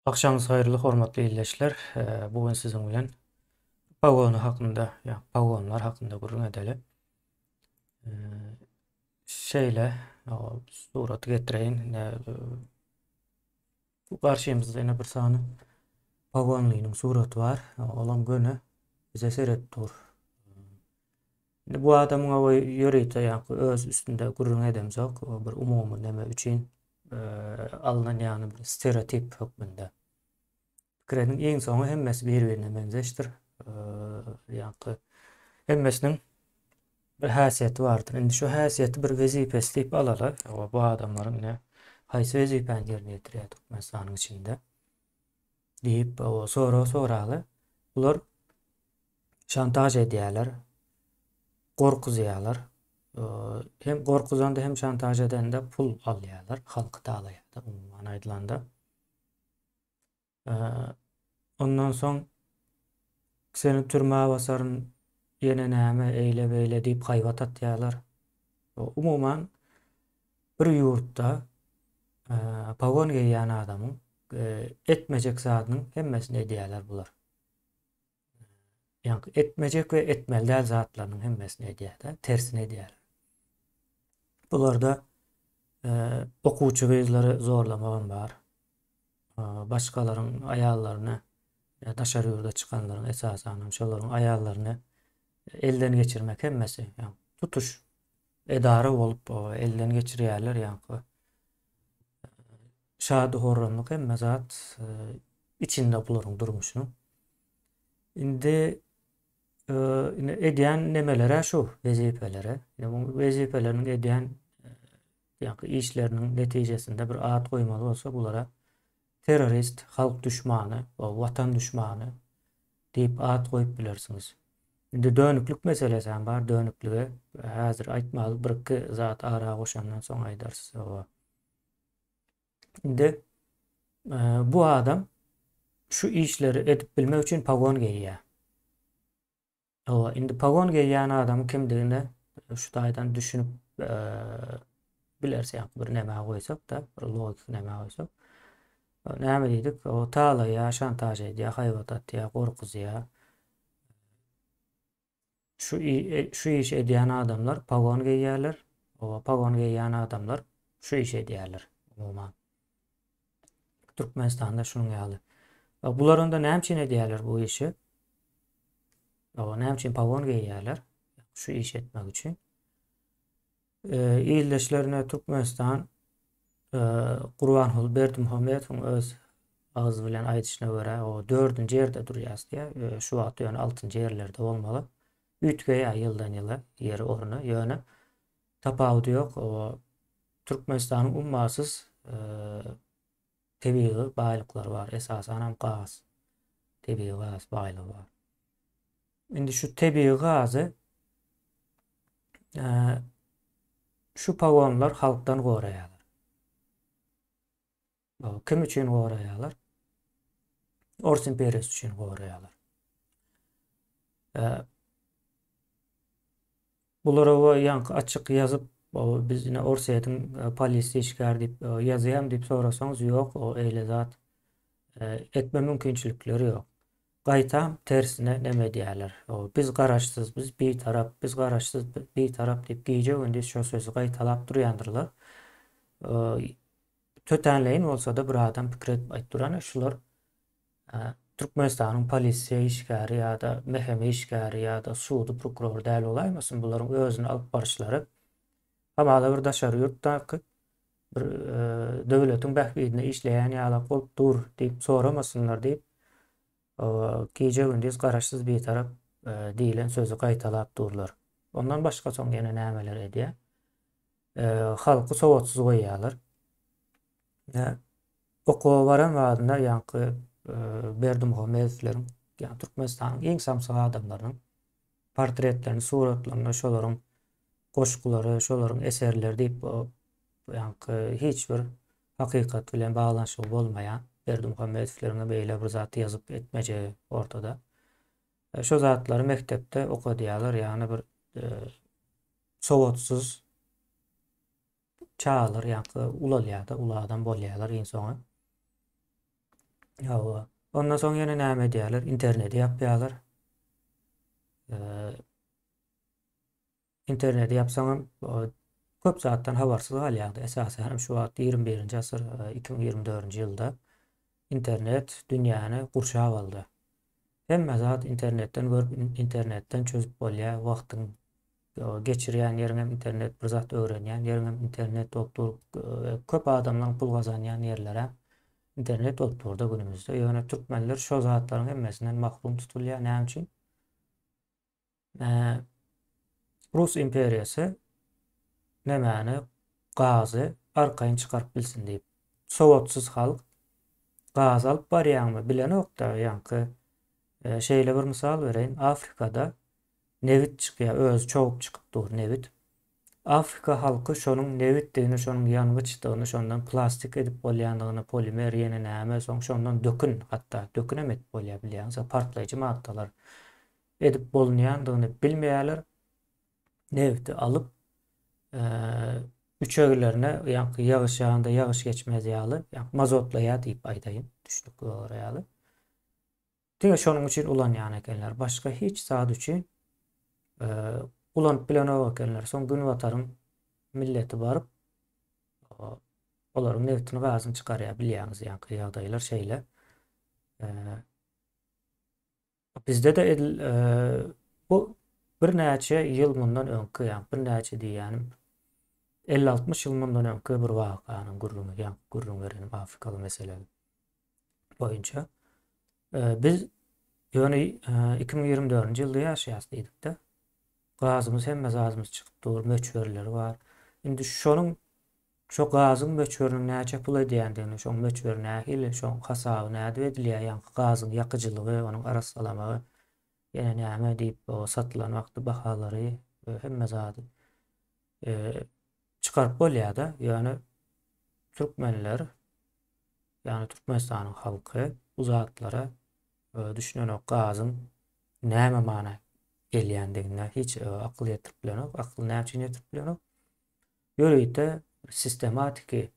Agşamyňyz haýyrly hormatly ildeşler. Bu gün siziň bilen pogony hakynda, ýa pogonlar hakynda gürrüň edeli. Şeýle suraty getireýin. Bu garşymyzda ýene bir sany pogonlynyň suraty bar. Olam göni bize seredip dur. Indi bu adamyň ýörite ýa öz üstünde gürrüň edemzok. Bir umumy neme üçin alnan ýagny bir stereotip hökmünde. Pikir ediň, iň soňy hemmesi bir-birine meňzeşdir. Ýaňky hemmesiniň bir häsiýeti bardyr. Indi şu häsiýeti bir wezipesi diýip alaly. Bu adamlaryň ine haýsy wezipäni ýerine ýetirýär Türkmenistanyň içinde diýip sorag soraly. Bular şantaž edýärler, gorkuzýarlar. Hem gorkuzanda hem şantaž edende pul alýarlar, halky talaýarlar umuman aýdylanda. Ondan soň seni türmä basaryn, ýene näme eýle beýle diýip haýbat atýarlar. Umuman bir ýurtda pagon geýýän adamyň etmejek zadynyň hemmesini edýärler bular. Ýaňky etmejek we etmeli däl zatlarynyň hemmesini edýär-de, tersini edýär. Bularda e, okuwçy gyzlary zorlamagam bar. E, başgalaryň aýallaryny e, daşary ýurda çykanlaryň esasan hem şolaryň aýallaryny elden geçirmek hemmesi, ýa tutuş edara bolup elden geçirýärler ýaňky şady-horramlyk hemme zat içinde bularyň durmuşynyň. Indi indi edýän nemelere şu wezipelere. Indi bu wezipeleriniň edýän ýa-da işleriniň netijesinde bir at goýmaly bolsa bulara terrorist, halk düşmany, watan düşmany diýip at goýup bilersiňiz. Indi dönüklik meselesi hem bar. Dönüklige häzir aýtmaly bir-iki zat ara goşandan soň aýdarys. Indi bu adam şu işleri edip bilmek üçin pagon geýýär. Hawa, indi pagon geýýän adamyň kimdigine şu taýdan düşünip bileris, ýa bir näme goýsak-da, bir logik näme goýsak. Näme diýdik? O talaýar, şantaž edýär, haýbat atýar, gorkuzýar. Şu şu işi edýän adamlar pagon geýýärler. Oba pagon geýýän adamlar şu işi edýärler umuman. Türkmenistanda şunuň ýaly. Bular onda näme üçin edýärler bu işi? Oba näme üçin pagon geýýärler? Şu işi etmek üçin. Ildeşlerine Türkmenistan Gurbanguly Berdimuhamedowyň öz agyzy bilen aýdyşyna görä, o dördünji ýerde durýas diýýär. Şu wagt ýöne altynjy ýerlerde bolmaly. Üýtgeýär ýyldan ýyla ýeri orny. Ýöne tapawudy ýok. O Türkmenistanyň ummasyz tebigy baýlyklary bar. Esasan hem gaz. Tebigy gaz baýlygy bar. Indi şu tebigy gazy şu pagonlar halkdan goraýarlar. Kim üçin goraýarlar? Ors imperiýasy üçin goraýarlar. Bulara we ýaňky açyk ýazyp, biz ine Orsýetiň polisiýa işgäri diýip ýazýam diýip sorasaňyz, ýok, o eýle zat etme mümkinçilikleri ýok. Gaýtam tersine neme edýärler. Biz garaşsyz, biz bitarap, biz garaşsyz, bitarap diýip gije-gündiz şo sözi gaýtalap durýandyrlar. Tötänleýin bolsa-da bir adam pikir edip aýdyp duran şular Türkmenistanyň polisiýa işgäri ýa-da MHM işgäri ýa-da sudy prokurory däl bolaýmasyn bularyň özüni alyp baryşlary hamala bir daşary ýurtdaky bir döwletiň bähbidine işleýän ýalak bolup dur diýip soramasynlar diýip gije-gündiz garaşsyz bitarap diýlen sözi gaýtalap durlar. Ondan başga soň ýene nämeler edýär? Halky sowatsyz goýýarlar. Okuwa baran wagtynda ýaňky Berdimuhamedowleriň, ýagny Türkmenistanyň iň samsyk adamlarynyň portretlerini, suratlaryny, şolaryň goşgulary, şolaryň eserleri diýip, ýaňky hiç bir hakykat bilen baglanyşygy bolmaýan Berdimuhamedowleriň beýle bir zat ýazyp etmejegi ortada. Şo zatlary mekdepde okadýarlar, ýagny bir sowatsyz çagalar ýaňky ulalýar-da, uly adam bolýarlar iň soňy. Hawa. Ondan soň ýene näme edýärler? Interneti ýapýarlar. Interneti ýapsaňam köp zatdan habarsyz galýaňda. Esasan hem şu wagt 21-nji asyr 2024-nji ýylda internet dünýäni gurşap aldy. Hemme zat internetden görüp, internetden çözüp bolýar. Wagtyň geçirýän ýeriňem internet, bir zat öwrenýän ýeriňem internet bolup dur. Köp adamlaryň pul gazanýan ýerlerem internet bolup durda günümizde. Ýöne türkmenler şo zatlaryň hemmesinden mahrum tutulýar. Näme üçin? Rus imperiýasy nämäni gazy arkaýyn çykaryp bilsin diýip. Sowatsyz halk gaz alyp barýaňmy bilenokda ýaňky şeýle bir mysal bereýin Afrikada nebit çykýar özi çogup çykyp dur nebit. Afrika halky şonuň nebitdigini şonuň ýangyçdygyny şondan plastik edip bolýandygyny polimer ýene näme soň şondan dökün hatda dökünem edip bolýar bilýäňiz partlaýjy maddalar edip bolunýandygyny bilmeýärler. Nebiti alyp, üçeglerine ýaňky ýagyş ýaganda ýagyş geçmez ýaly, ýaňky mazotlaýar diýip aýdaýyn, düşnükli bolar ýaly. Diňe şonuň üçin ulanýan ekenler. Başga hiç zat üçin ulanyp bilenok ekenler. Soň günbataryň milleti baryp, olaryň nebitini, gazyny çykarýar, bilýäňiz, ýaňky ýagdaýlar şeýle. Bizde-de edil bu birnäçe ýyl mundan öňki, ýagny birnäçe diýýänim, elli-altmyş ýyl mundan öňki bir wakanyň gürrüňi, ýagny gürrüň berenim afrikaly mesele boýunça. Biz ýöne 2024-nji ýylda ýaşaýas diýdik-de. Gazymyz hemme zadymyz çykyp dur, möçberleri bar. Indi şonuň Şo gazyň möçberiniň näçe pul edýändigini, şoň möçberi nähili, şoň hasaby nädip edilýär, ýaňky gazyň ýakyjylygy, onuň arassalamagy ýene näme diýip, satylan wagty bahalary we hemme zady çykaryp bolýar-da. Ýöne türkmenler, ýagny Türkmenistanyň halky bu zatlara düşünenok, gazyň näme mana gelýändigine hiç akyl ýetirip bilenok. Akyl näme üçin ýetirip bilenok? Ýörite sistematiki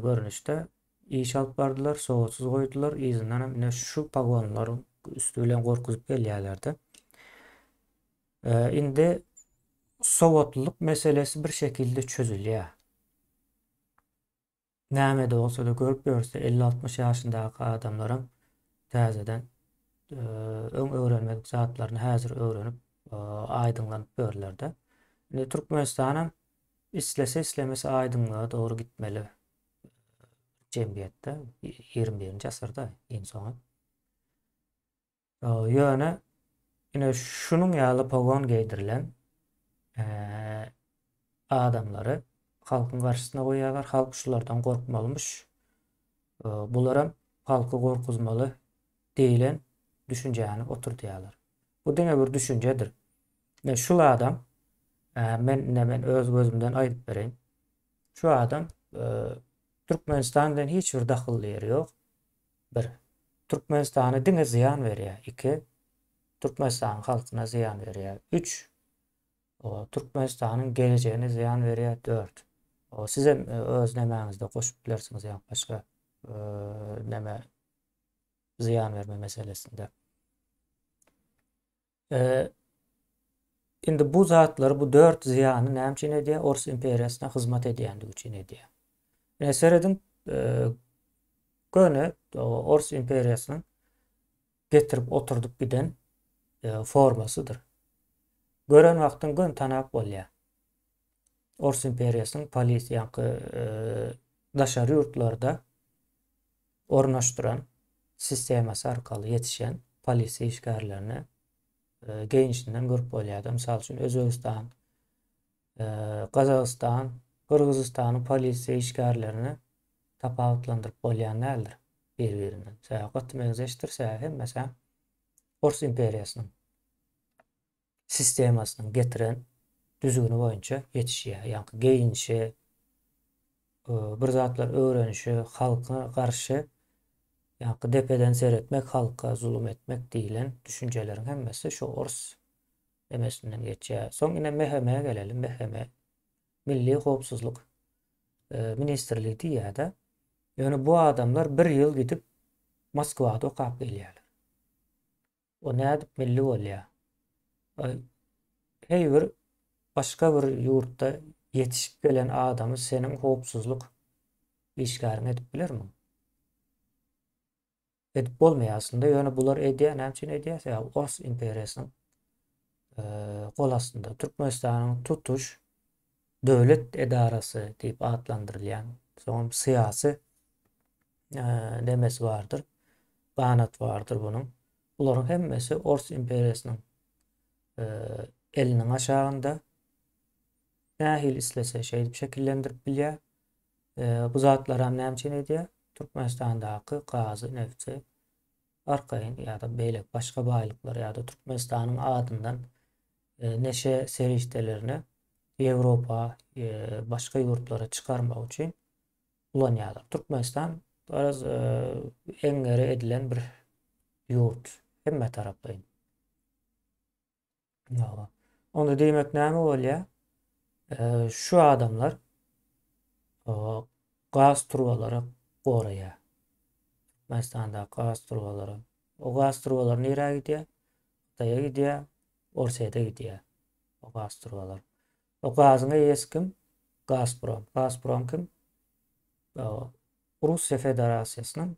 görnüşde iş alyp bardylar, sowatsyz goýdular, yzyndan hem ine şu pagonlaryň üsti bilen gorkuzyp gelýärlerdi. Indi sowatlylyk meselesi bir şekilde çözülýär. Näme-de bolsa-da görüp ýörse, elli-altmyş ýaşyndaky adamlaram täzeden öň öwrenmedik zatlaryny häzir öwrenip, aýdyňlanyp ýörler-de. Indi Türkmenistanam islese-islemese aýdyňlyga dogry gitmeli jemgyýetde, ýigrimi birinji asyrda iň soňy. Ýöne ine şunuň ýaly pogon geýdirilen adamlary halkyň garşysyna goýýarlar. Halk şulardan gorkmalymyş. Bularam halky gorkuzmaly diýlen düşünjäni oturdýarlar. Bu diňe bir düşünjedir. Ine şul adam men ine men öz gözümden aýdyp bereýin. Şu adam Türkmenistan bilen hiç bir dahylly ýeri ýok. Bir. Türkmenistana diňe zyýan berýär. Iki. Türkmenistanyň halkyna zyýan berýär. Üç. Türkmenistanyň gelejegine zyýan berýär. Dört. Sizem öz nemäňizde goşup bilersiňiz ýa başga neme zyýan berme meselesinde. Indi bu zatlary, bu dört zyýany näme üçin edýär? Ors imperiýasyna hyzmat edýändigi üçin edýär. Ine serediň, göni Ors imperiýasynyň getirip oturdyp giden formasydyr. Gören wagtyň göni tanap bolýar. Ors imperiýasynyň polisiýa, ýaňky daşary ýurtlarda ornaşdyran sistemasy arkaly ýetişen polisiýa işgärlerini geýnişinden görüp bolýar. Mysal üçin, Özbegistan, Gazagystan, Gyrgyzystanyň polisiýa işgärlerini tapawutlandyryp bolýan däldir bir-birinden. Sebäbi gaty meňzeşdir, sebäbi hemmesi hem Ors imperiýasynyň sistemasynyň getiren düzgüni boýunça ýetişýär. Ýagny geýinişi, bir zatlar öwrenişi, halka garşy ýagny depeden seretmek, halka zulum etmek diýlen düşünjeleriň hemmesi şu ors emesinden geçýär. Soň ine MHM-e gelelim. MHM Milli howpsuzlyk ministrligi diýýär-de. Ýöne bu adamlar bir ýyl gidip Moskwada okap gelýärler. O nädip milli bolýar? Heý bir başga bir ýurtda ýetişip gelen adamy seniň howpsuzlyk işgäriň edip bilermiň? Edip bolmaýar aslynda, ýöne bular edýär, näme üçin edýär? Sebäbi Ors imperiýasynyň gol astynda Türkmenistanyň tutuş döwlet edarasy diýip atlandyrylýan, soňam syýasy nemesi bardyr, ganat bardyr bunuň. Bularyň hemmesi Ors imperiýasynyň eliniň aşagynda nähili islese şeýdip şekillendirip bilýär. Bu zatlaram näme üçin edýär? Türkmenistandaky gazy, nefti arkaýyn ýa-da beýleki başga baýlyklary ýa-da Türkmenistanyň adyndan neşe serişdelerini Ýewropa, başga ýurtlara çykarmak üçin ulanýarlar. Türkmenistan garaz eňňere edilen bir ýurt hemme taraplaýyn. Onda diýmek näme bolýar? Şu adamlar gaz turbalary goraýar. Türkmenistandaky gaz turbalary. O gaz turbalary nirä gidýär? Hytaýa gidýär, Orsýete gidýär o gaz turbalar. O gazyň eýesi kim? Gazprom. Gazprom kim? Russiýa Federasiýasynyň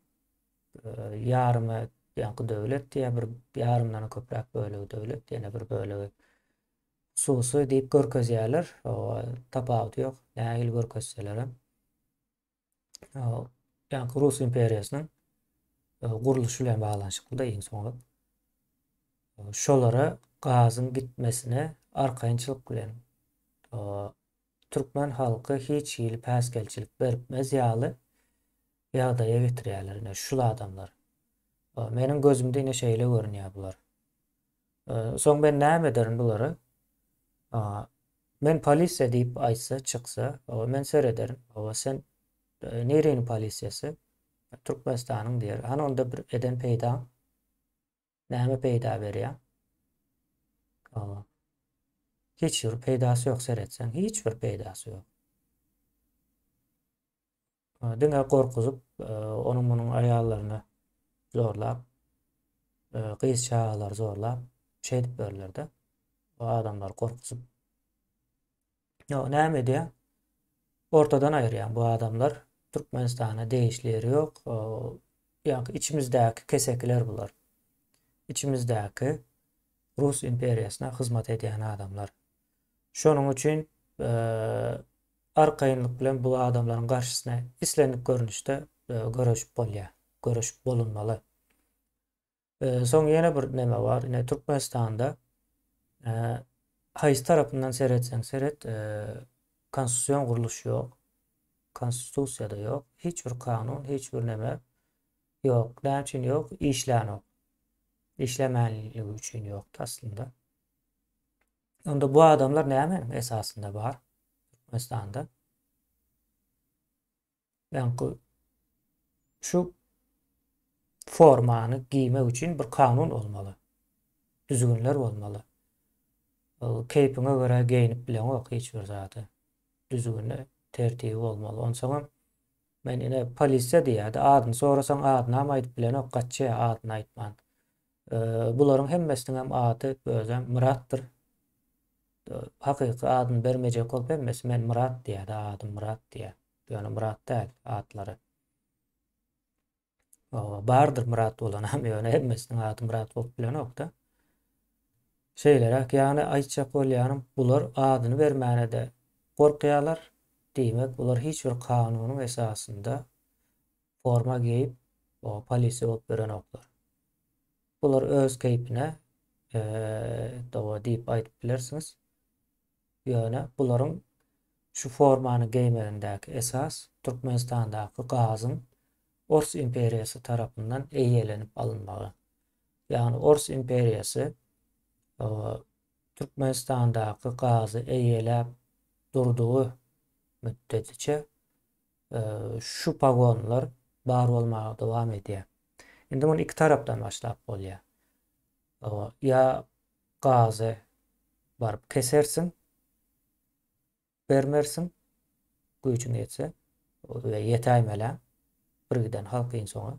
ýarymy ýaňky döwlet diýýär, bir ýarymdan köpräk bölegi döwlet, ýene bir bölegi hususy diýip görkezýärler. Tapawudy ýok, nähili görkezselerem. Ýaňky Rus imperiýasynyň gurluşy bilen baglanyşykly-da iň soňy. Şolara gazyň gitmesine arkaýynçylyk bilen türkmen halky hiç hili päsgelçilik beripmez ýaly ýagdaýa getirýärler ine şul adamlar. Meniň gözümde ine şeýle görünýär bular. Soň men näme ederin bulary? Men polisiýa diýip aýtsa, çyksa, men serederin. Owa sen nireniň polisiýasy? Türkmenistanyň diýer. Hany onda bir eden peýdaň? Näme peýda berýär? Owa. Hiç bir peýdasy ýok seretseň, hiç bir peýdasy ýok. Diňe gorkuzyp, onuň munuň aýallaryny zorlap, gyz çagalary zorlap, şeýdip berlerde. O adamlary gorkuzyp. Ýa näme edýär? Ortadan aýyrýar bu adamlar. Türkmenistana degişli ýeri ýok. Ýa içimizdäki kesekiler bular. Içimizdäki Rus imperiýasyna hyzmat edýän adamlar. Şonuň üçin arkaýynlyk bilen bu adamlaryň garşysyna islendik görnüşde göreşip bolýar, göreşip bolunmaly. Soň ýene bir neme bar, ine Türkmenistanda haýsy tarapyndan seretseň seret, konstitusion gurluş ýok, konstitusiýa-da ýok, hiç bir kanun, hiç bir neme ýok. Näme üçin ýok? Işlänok. Işlemänligi üçin ýokdy aslynda. Onda bu adamlar nämäniň esasynda bar Türkmenistanda? Ýaňky şu formany giýmek üçin bir kanun bolmaly. Düzgünler bolmaly. Keýpiňe görä geýinip bileňok hiç bir zady. Düzgüni, tertibi bolmaly. Onsoňam men ine polisiýa diýýärdi. Adyny sorasaň adynam aýdyp bilenok, gaçýar adyny aýtman. Bularyň hemmesiniňem ady özem Myratdyr. Hakyky adyny bermejek bolup hemmesi men Myrat diýýär-de, adym Myrat diýýär. Ýöne Myrat däl atlary. Bardyr Myrat bolanam, ýöne hemmesiniň ady Myrat bolup bilenok-da. Şeýleräk, ýagny aýtjak bolýanym, bular adyny bermäne-de gorkýarlar. Diýmek, bular hiç bir kanunyň esasynda forma geýip polisiýa bolup ýörenoklar. Bular öz keýpine doga diýip aýdyp bilersiňiz. Ýöne bularyň şu formany geýmegindäki esas Türkmenistandaky gazyň Ors imperiýasy tarapyndan eýelenip alynmagy. Ýagny Ors imperiýasy Türkmenistandaky gazy eýeläp durdugy müddetiçe şu pagonlar bar bolmaga dowam edýär. Indi muny iki tarapdan başlap bolýar. Ýa gazy baryp kesersiň, bermersiň, güýjüň ýetse we ýetäýmelä. Birgiden halkyň soňy.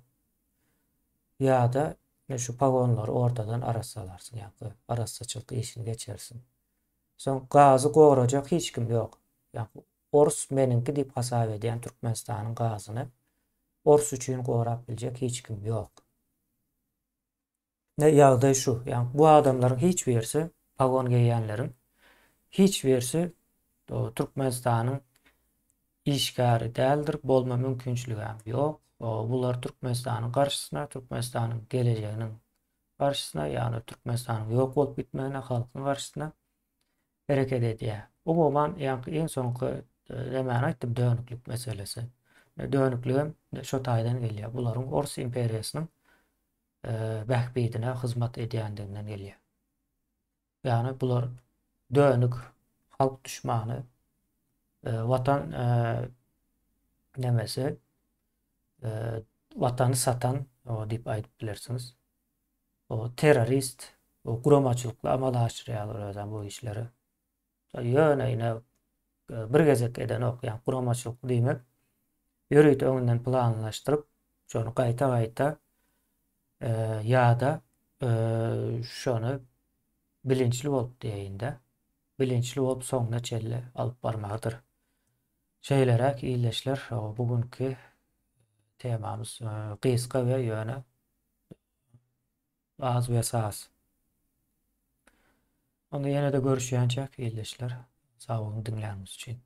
Ýa-da şu pagonlary ortadan arassalarsyň, ýa-da arassaçylyk işini geçersiň. Soň gazy gorajak hiç kim ýok. Ýa ors meniňki diýip hasap edýän Türkmenistanyň gazyny ors üçin gorap biljek hiç kim ýok. Ne ýagdaý şu. Ýagny bu adamlaryň hiç birisi, pagon geýýänleriň hiç birisi Türkmenistanyň işgäri däldir, bolma mümkinçiligem ýok. Bular Türkmenistanyň garşysyna, Türkmenistanyň gelejeginiň garşysyna, ýagny Türkmenistanyň ýok bolup gitmegine, halkyň garşysyna hereket edýär. Umuman, ýaňky iň soňky nämäni aýtdym, dönüklik meselesi. Dönükligem şo taýdan gelýär. Bularyň Ors imperiýasynyň bähbidine hyzmat edýändiginden gelýär. Ýagny bular dönük, halk duşmany, watan nemesi, watany satan diýip aýdyp bilersiňiz. O terrorist, o guramaçylykly amala aşyrýarlar özem bu işleri. Ýöne ine bir gezek edenok, ýa guramaçylykly diýmek ýörite öňünden planlaşdyryp, şony gaýta-gaýta ýa-da şony bilinçli bolup diýeýin-de, bilinçli bolup soňuna çenli alyp barmagydyr. Şeýleräk ildeşler, bu günki temamyz gysga we ýöne Az we saz. Onda ýene-de görüşýänçäk ildeşler, sag boluň diňläniňiz üçin.